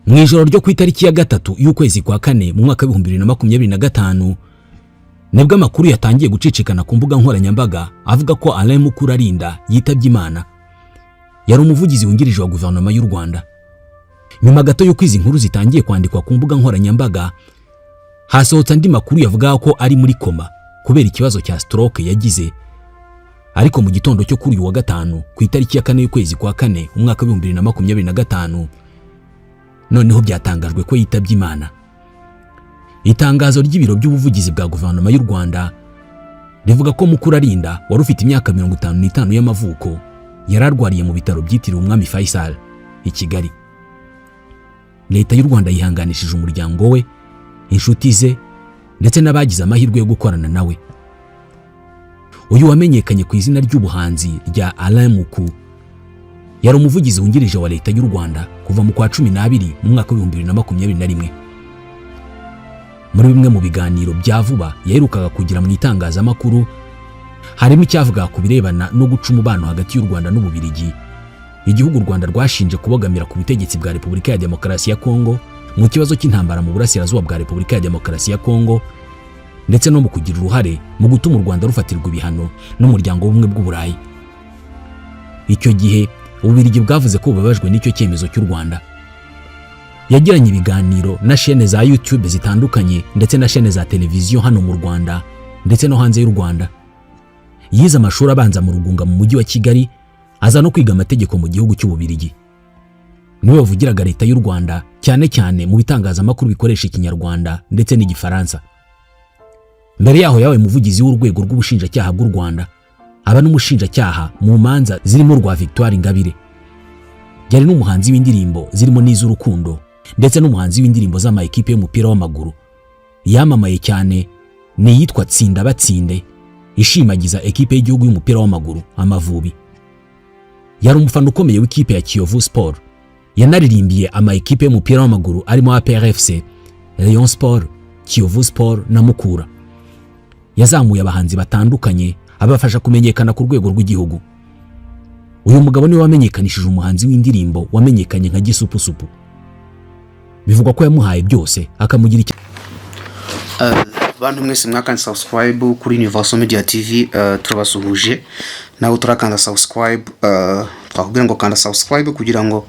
Mu ijoro ryo ku itariki ya 3 y'ukwezi kwa 4 mu mwaka 2025, nibwo amakuru yatangiye gucicikana ku mbuga nkoranyambaga avuga ko Alain Mukurarinda yitabye Imana. Yari umuvugizi wungirije wa guverinoma y'u Rwanda. Nyuma gato y'uko izi nkuru zitangiye kwandikwa ku mbuga nkoranyambaga, hasohotse andi makuru yavugaga ko ari muri koma kubera ikibazo cya stroke yagize. Ariko mu gitondo cyo kuri uyu wa gatanu, ku itariki ya 4 y'ukwezi kwa 4 umwaka 2025, noneho byatangajwe ko yitabye Imana. Itangazo ry'ibiro by'ubuvugizi bwa guverinoma y'u Rwanda rivuga ko Mukurarinda, wari ufite imyaka 55 y'amavuko, yari arwariye mu bitaro byitiriwe Umwami Faisal i Kigali. Leta y'u Rwanda yihanganishije umuryango we, inshuti ze ndetse n'abagize amahirwe yo gukorana nawe. Uyu wamenyekanye ku izina ry'ubuhanzi rya Alain Muku yari umuvugizi wungirije wa leta y'u Rwanda kuva mu kwa 12 mu mwaka 2021. Muri bimwe mu biganiro bya vuba yaherukaga kugira mu itangazamakuru, harimo icyavuga ku birebana no guca umubano hagati y'u Rwanda n'Ububiligi, igihugu u Rwanda rwashinje kubogamira ku butegetsi bwa Repubulika ya Demokarasi ya Kongo mu kibazo cy'intambara mu burasirazuba bwa Repubulika ya Demokarasi ya Kongo, ndetse no mu kugira uruhare mu gutuma u Rwanda rufatirwa ibihano n'Umuryango w'Ubumwe bw'Uburayi. Icyo gihe Ububiligi bwavuze ko bubabajwe n'icyo cyemezo cy'u Rwanda. Yagiranye ibiganiro na shene za YouTube zitandukanye ndetse na shene za televiziyo hano mu Rwanda ndetse no hanze y'u Rwanda. Yize amashuri abanza mu Rugunga mu mujyi wa Kigali, aza no kwiga amategeko mu gihugu cy'Ububiligi. Niwe wavugiraga leta y'u Rwanda cyane cyane mu bitangazamakuru bikoresha Ikinyarwanda ndetse n'Igifaransa. Mbere yaho yabaye umuvugizi w'urwego rw'ubushinjacyaha bw'u Rwanda, aba n'umushinjacyaha mu manza zirimo rwa Victoire Ingabire. Yari n'umuhanzi w'indirimbo zirimo n'iz'urukundo ndetse n'umuhanzi w'indirimbo z'ama ekipe y'umupira w'amaguru. Yamamaye cyane ni iyitwa Tsinda Batsinde, ishimagiza ekipe y'igihugu y'umupira w'amaguru Amavubi. Yari umufana ukomeye w'ikipe ya Kiyovu Sport. Yanaririmbiye ama ekipe y'umupira w'amaguru arimo APR FC, Rayon Sport, Kiyovu Sport na Mukura. Yazamuye abahanzi batandukanye, abafasha kumenyekana ku rwego rw'igihugu. Uyu mugabo niwe wamenyekanishije umuhanzi w'indirimbo wamenyekanye nka Gisupusupu. Bivugwa ko yamuhaye byose, akamugira icyo Bantu mwese mwakanze subscribe kuri Universal Media TV, turabasuhuje. Nawe turakanda subscribe, twakubwira ngo kanda subscribe kugira ngo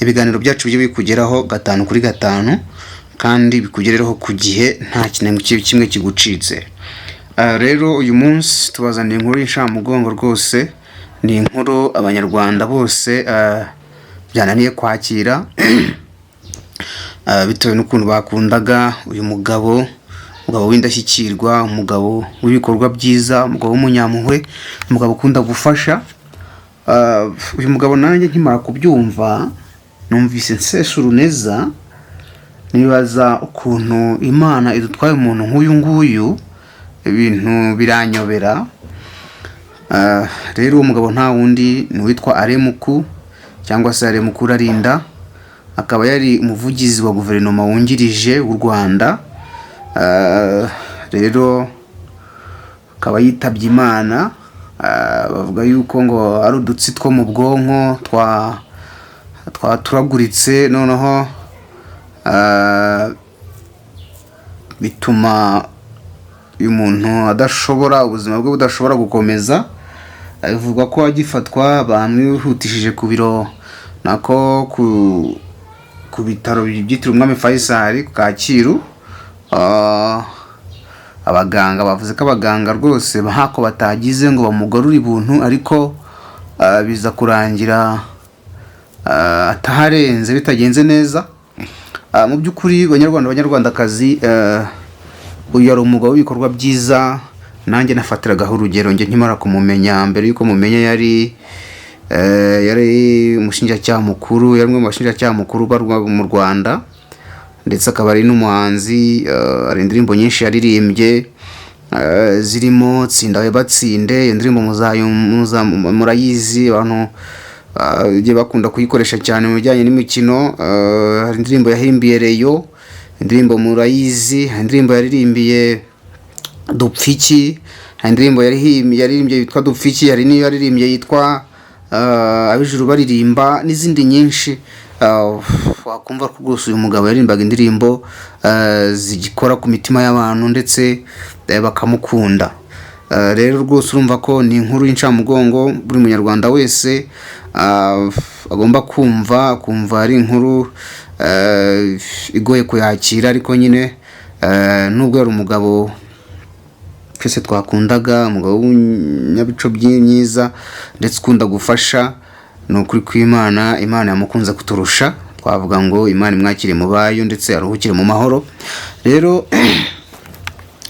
ibiganiro byacu bijye bikugeraho gatanu kuri gatanu kandi bikugereho ku gihe, nta kintu kimwe kigucitse. Rero uyu munsi tubazaniye inkuru y'inshamugongo rwose. Ni inkuru Abanyarwanda bose byananiye kwakira, bitewe n'ukuntu bakundaga uyu mugabo, umugabo w'indashyikirwa, umugabo w'ibikorwa byiza, umugabo w'umunyampuhwe, umugabo ukunda gufasha. Uyu mugabo nanjye nkimara kubyumva numvise nsesa uruneza, nibaza ukuntu Imana idutwaye umuntu nk'uyu nguyu, ibintu biranyobera. Rero uwo mugabo nta wundi ni uwitwa Alain Muku cyangwa se Alain Mukurarinda, akaba yari umuvugizi wa guverinoma wungirije w'u Rwanda. Rero akaba yitabye Imana. Bavuga yuko ngo ari udutsi two mu bwonko twaturaguritse, noneho bituma uyu muntu adashobora, ubuzima bwe budashobora gukomeza. Bivugwa ko agifatwa bamwihutishije ku biro, nako ku bitaro byitiriwe Umwami Faisal ku Kacyiru. Abaganga bavuze ko abaganga rwose ntako batagize ngo bamugarure ibuntu, ariko biza kurangira ataharenze bitagenze neza. Mu by'ukuri, Banyarwanda, Banyarwandakazi, uyu yari umugabo w'ibikorwa byiza. Nanjye nafatiragaho urugero. Njye nkimara kumumenya, mbere y'uko mumenya, yari umushinjacyaha mukuru, yari umwe mu bashinjacyaha mukuru barwa mu Rwanda, ndetse akaba ari n'umuhanzi. Hari indirimbo nyinshi yaririmbye, zirimo Tsinda We Batsinde. Iyo ndirimbo murayizi, abantu bagiye bakunda kuyikoresha cyane mu bijyanye n'imikino. Hari indirimbo yahimbiye Rayon, indirimbo murayizi. Hari indirimbo yaririmbiye Dupfiki, hari indirimbo yaririmbye yitwa Dupfiki, hari n'iyo yaririmbye yitwa Ab'ijuru Baririmba n'izindi nyinshi. Wakumva ko rwose uyu mugabo yaririmbaga indirimbo zigikora ku mitima y'abantu ndetse bakamukunda. Rero rwose urumva ko ni inkuru y'incamugongo, buri munyarwanda wese agomba kumva, akumva ari inkuru igoye kuyakira, ariko nyine nubwo yari umugabo twese twakundaga, umugabo w'umunyabico myiza ndetse ukunda gufasha, ni ukuri kw'Imana, Imana yamukunze kuturusha. Twavuga ngo Imana imwakire mu bayo ndetse aruhukire mu mahoro. Rero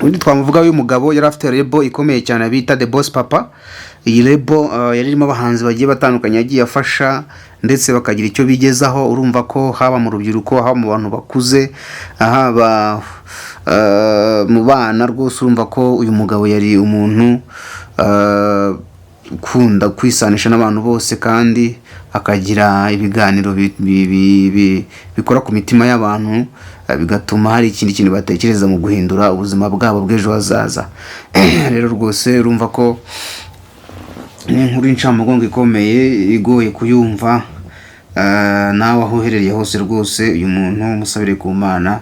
ubundi twamuvuga, uyu mugabo yari afite label ikomeye cyane bita The Boss Papa. Iyi label yari irimo abahanzi bagiye batandukanye yagiye afasha ndetse bakagira icyo bigezaho. Urumva ko haba mu rubyiruko, haba mu bantu bakuze, haba mu bana, rwose urumva ko uyu mugabo yari umuntu ukunda kwisanisha n'abantu bose kandi akagira ibiganiro bikora ku mitima y'abantu, bigatuma hari ikindi kintu batekereza mu guhindura ubuzima bwabo bw'ejo hazaza. Rero rwose urumva ko ni inkuru y'incamugongo ikomeye igoye kuyumva. Nawe aho uherereye hose rwose uyu muntu musabire ku Mana,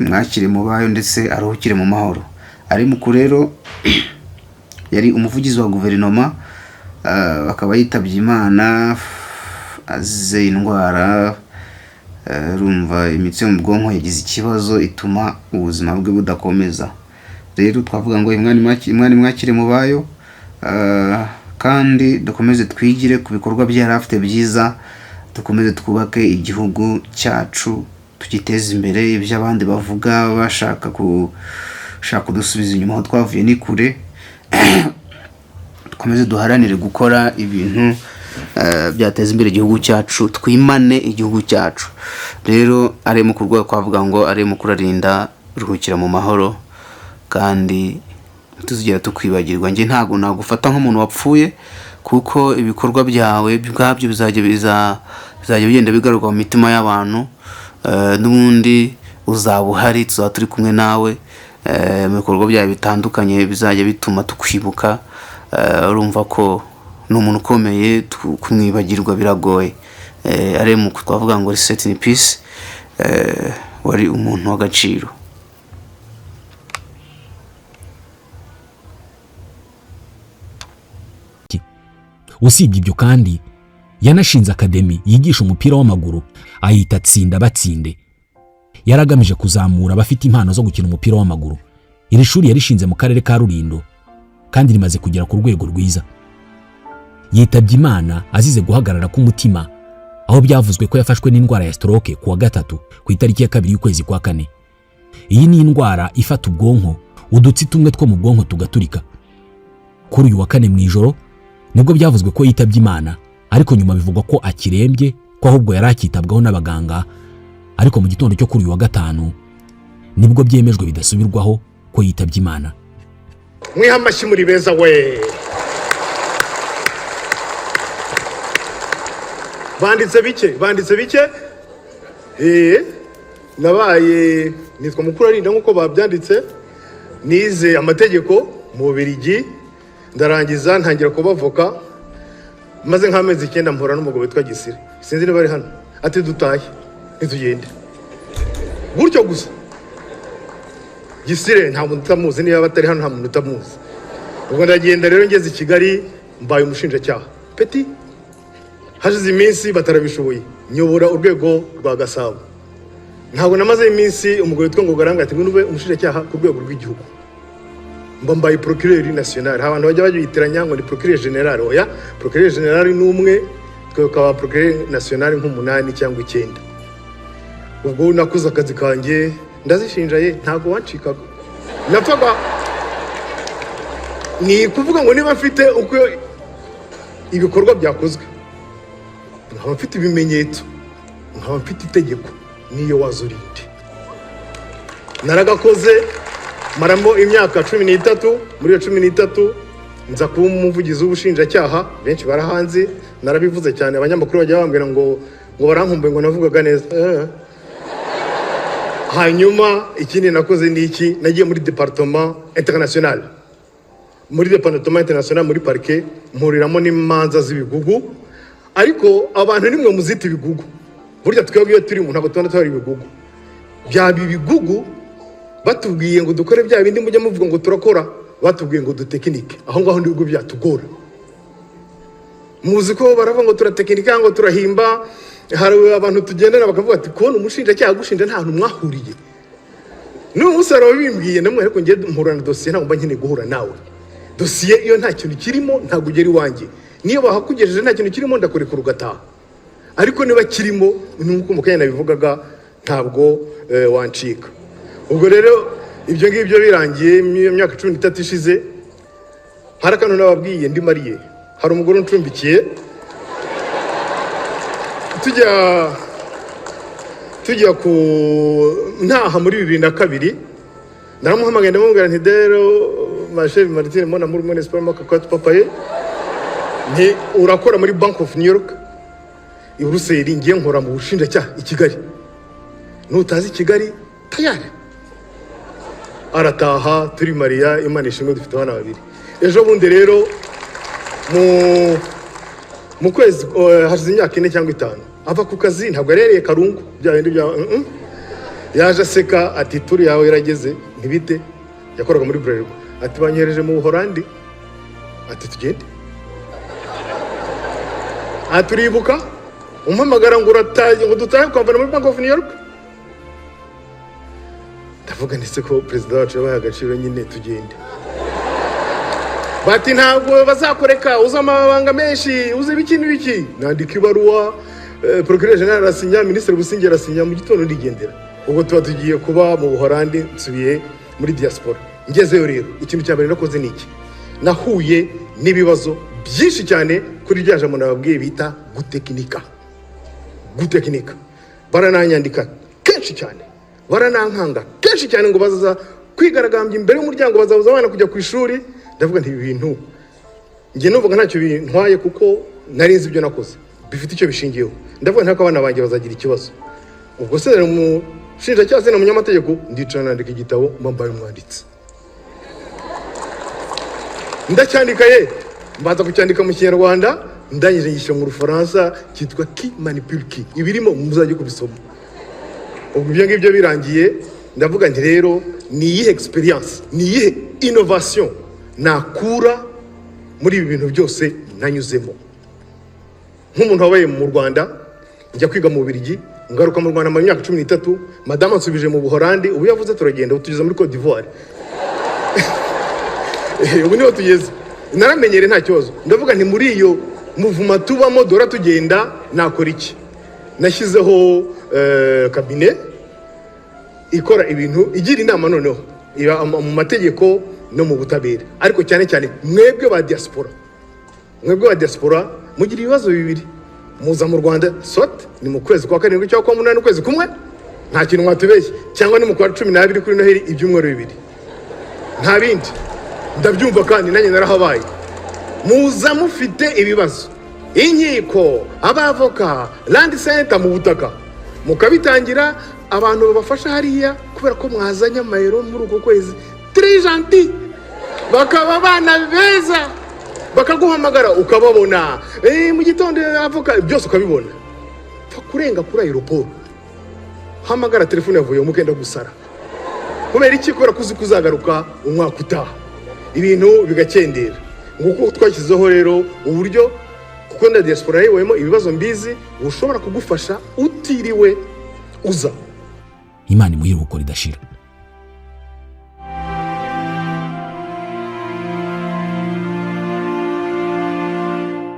mwakire mu bayo ndetse aruhukire mu mahoro. Ari muku rero yari umuvugizi wa guverinoma, akaba yitabye Imana azize indwara. Urumva imitsi yo mu bwonko yagize ikibazo ituma ubuzima bwe budakomeza. Rero twavuga ngo Imana imwakire mu bayo, kandi dukomeze twigire ku bikorwa bye yari afite byiza, dukomeze twubake igihugu cyacu tugiteze imbere. Ibyo abandi bavuga bashaka kudusubiza inyuma, aho twavuye ni kure. Dukomeze duharanire gukora ibintu byateza imbere igihugu cyacu, twimane igihugu cyacu. Rero ari mu kurwego twavuga ngo ari mu kurarinda, ruhukira mu mahoro kandi ntituzigera tukwibagirwa. Njye ntabwo nagufata nk'umuntu wapfuye, kuko ibikorwa byawe ubwabyo bizajya bigenda bigaruka mu mitima y'abantu. N'ubundi uzaba uhari, tuzaba turi kumwe nawe mu bikorwa byawe bitandukanye bizajya bituma tukwibuka. Urumva ko ni umuntu ukomeye, kumwibagirwa biragoye. Ari mu twavuga ngo rest in peace, wari umuntu w'agaciro. Usibye ibyo kandi yanashinze academy yigisha umupira w'amaguru, ayita Tsinda Batsinde. Yari agamije kuzamura abafite impano zo gukina umupira w'amaguru. Iri shuri yarishinze mu karere ka Rulindo kandi rimaze kugera ku rwego rwiza. Yitabye Imana azize guhagarara k'umutima, aho byavuzwe ko yafashwe n'indwara ya stroke ku wa gatatu ku itariki ya 2 y'ukwezi kwa 4. Iyi ni indwara ifata ubwonko, udutsi tumwe two mu bwonko tugaturika. Kuri uyu wa kane mu ijoro nibwo byavuzwe ko yitabye Imana, ariko nyuma bivugwa ko akirembye, ko ahubwo yari akitabwaho n'abaganga. Ariko mu gitondo cyo kuri uyu wa gatanu nibwo byemejwe bidasubirwaho ko yitabye Imana. Mwiha amashyi muri beza we. Banditse bike, banditse bike. Nabaye nitwa Mukurarinda nk'uko babyanditse, nize amategeko mu Bubiligi, ndarangiza ntangira kuba avoka. Maze nk'amezi 9 mpura n'umugabo witwa Gisire, sinzi niba ari hano, ati dutahe ntitugende gutyo gusa. Gisire nta muntu utamuzi, niba batari hano nta muntu utamuzi. Ubwo ndagenda rero ngeze i Kigali mbaye umushinjacyaha peti. Hashize iminsi batarabishoboye nyobora urwego rwa Gasabo. Ntabwo namaze iminsi umugabo witwa Ngoga arambwira ati ngwino ube umushinjacyaha ku rwego rw'igihugu. Mba mbaye procureur national. Abantu bajya babitiranya ngo ni procureur general. Oya, procureur general ni umwe, twe tukaba procureur national nk'umunani cyangwa 9. Ubwo nakuze akazi kanjye ndazishinja ye, ntabwo wancikaga. Napfaga ni kuvuga ngo niba mfite uko ibikorwa byakozwe, nkaba mfite ibimenyetso, nkaba mfite itegeko, niyo wazurinde. Naragakoze maramo imyaka 13. Muri iyo 13 nza kuba umuvugizi w'ubushinjacyaha. Benshi barahanze, narabivuze cyane, abanyamakuru bajya bambwira ngo barankumbuye ngo navugaga neza. Hanyuma ikindi nakoze ni iki, nagiye muri departement international. Muri departement international muri parquet mpuriramo n'imanza z'ibigugu, ariko abantu nimwe muzita ibigugu. Burya twebwe iyo turimo ntabwo tubona tuhari ibigugu. Byaba ibigugu batubwiye ngo dukore bya bindi mujya muvuga ngo turakora, batubwiye ngo dutekinike, aho ngaho nibwo byatugora. Muzi ko baravuga ngo turatekinika, ngo turahimba. Hari abantu tugendana bakavuga ati: "Kubona umushinjacyaha agushinja nta hantu mwahuriye." N'uyu munsi hari ababimbwiye namwe, ariko njye mpura na dosiye, ntabwo mba nkeneye guhura nawe. Dosiye iyo nta kintu kirimo ntabwo ugera iwanjye. Niyo bahakugejeje nta kintu kirimo, ndakurekura ugataha. Ariko niba kirimo, nk'uko mu kanya nabivugaga, ntabwo wancika. Ubwo rero ibyo ngibyo birangiye, imyaka 13 ishize, hari akantu nababwiye. Ndi marié, hari umugore uncumbikiye. Tujya ku ntaha muri 2002, naramuhamagaye, ndamubwira nti: "Rero ma chère Martine, mon amour, mon espoir, mon cocotte papaye," nti: "Urakora muri Bank of New York i Buruseli, ngiye nkora mu bushinjacyaha i Kigali. Nutazi i Kigali tayari." Arataha, turi mariés, Imana ishimwe, dufite abana babiri. Ejo bundi rero mu kwezi, hashize imyaka 4 cyangwa 5, ava ku kazi, ntabwo yari yariye karungu bya bindi bya Yaje aseka ati: "Tour yawe yarageze ntibite." Yakoraga muri Bralirwa. Ati: "Banyohereje mu Buholandi." Ati: "Tugende." Ati: "Turibuka umpamagara ngo urataye, ngo dutahe kwambara muri Bank of New York." Ndavuga ndetse ko perezida wacu yabaye agaciro nyine, tugende. Bati: "Ntabwo bazakoreka, uzi amabanga menshi, uzi ibiki n'ibiki." Nandika ibaruwa, procureur général arasinya, minisitiri Busingye arasinya, mu gitondo ndigendera. Ubwo tuba tugiye kuba mu Buholandi, nsubiye muri diaspora. Ngezeyo rero, ikintu cya mbere nakoze ni iki? Nahuye n'ibibazo byinshi cyane kuri rya jambo nababwiye bita gutekinika. Gutekinika, barananyandika kenshi cyane, baranankanga kenshi cyane, ngo bazaza kwigaragambya imbere y'umuryango, bazabuza abana kujya ku ishuri. Ndavuga nti: "Ibi bintu njye numvaga ntacyo bintwaye, kuko nari nzi ibyo nakoze bifite icyo bishingiyeho." Ndavuga nti: "Abana banjye bazagira ikibazo." Ubwo se umushinjacyaha se ni umunyamategeko? Ndicara nandika igitabo, mba mbaye umwanditsi, ndacyandika ye, mbanza kucyandika mu Kinyarwanda, ndangije ngishyira mu Rufaransa, cyitwa "Qui manipule qui". Ibirimo muzajye kubisoma. Ubwo ibyo ngibyo birangiye, ndavuga nti: "Rero ni iyihe experience, ni iyihe innovation nakura muri ibi bintu byose nanyuzemo nk'umuntu wabaye mu Rwanda, njya kwiga mu Bubiligi, ngaruka mu Rwanda mu myaka 13, madamu ansubije mu Buholandi, ubu yavuze turagenda, ubu tugeze muri Cote d'Ivoire, ubu niho tugeze, naramenyere nta kibazo." Ndavuga nti: "Muri iyo mouvement tubamo dora tugenda, nakora iki?" Nashyizeho cabinet ikora ibintu, igira inama, noneho iba mu mategeko no mu butabera, ariko cyane cyane mwebwe ba diaspora. Mwebwe ba diaspora mugira ibibazo bibiri: muza mu Rwanda, soit ni mu kwezi kwa karindwi cyangwa kwa munani, ukwezi kumwe, nta kintu mwatubeshye, cyangwa ni mu kwa 12 kuri Noheli, ibyumweru 2, nta bindi. Ndabyumva kandi nanjye narahabaye. Muza mufite ibibazo, inkiko, abavoka, Land Center mu butaka, mukabitangira abantu babafasha hariya, kubera ko mwazanye amayero muri uko kwezi, très gentil, bakaba abana beza, bakaguhamagara ukababona mu gitondo, avoka byose ukabibona. Pfa kurenga kuri aéroport, hamagara telefone yavuye, mukenda gusara. Kubera iki? Kubera ko uzi ko uzagaruka umwaka utaha, ibintu bigakendera. Nguko twashyizeho rero uburyo, kuko na diaspora yayoboyemo ibibazo mbizi, bushobora kugufasha utiriwe uza. Imana imuhe iruhuko ridashira.